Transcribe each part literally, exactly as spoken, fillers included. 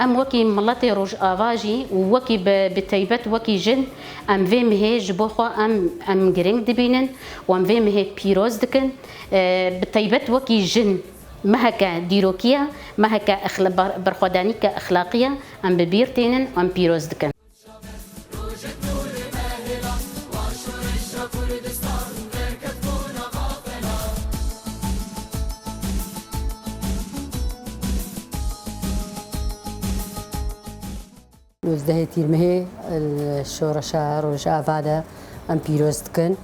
Em wekî miletê Rojava jî û wekî bi, bi taybet wekî jin em vê mihê ji bo xwe em, em giring dibînin û em vê mihê pîroz dikin. E, bi taybet wekî jin meheke dîrokî ye, meheke exla-, ber-, berxwedanîke exlaqî ye, em bi bîr tênin û em pîroz dikin. Nozdehê Tîrmehê li Şoreşa Rojava de em pîroz dikin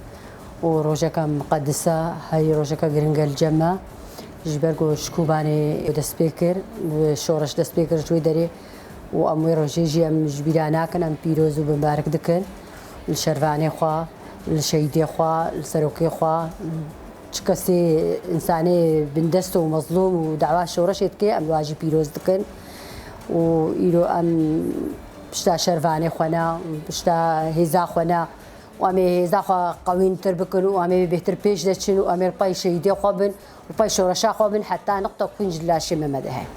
û rojeka miqedis e, herî rojeka giring e li cem me. Ji ber ku ji Kobanê dest pê kir, şoreş dest pê kir ji wê derê û em wê rojê jî em ji bîra nakin, em pîroz û bimbarik dikin li şervanê xwe, li şehîdê xwe, li serokê xwe. Çi kesê însanê bindest û mezlûm û dawa şoreşê dike, em li wa jî pîroz dikin. Û îro em pişta şervanê xwe ne, pişta hêza xwe ne. Û em ê hêza xwe qewîntir bikin û em ê bêhtir pêş de çin û em ê li pey şehîdê xwe bin û pey şoreşa xwe bin heta niqta ku hîn ji laşê me me de heye.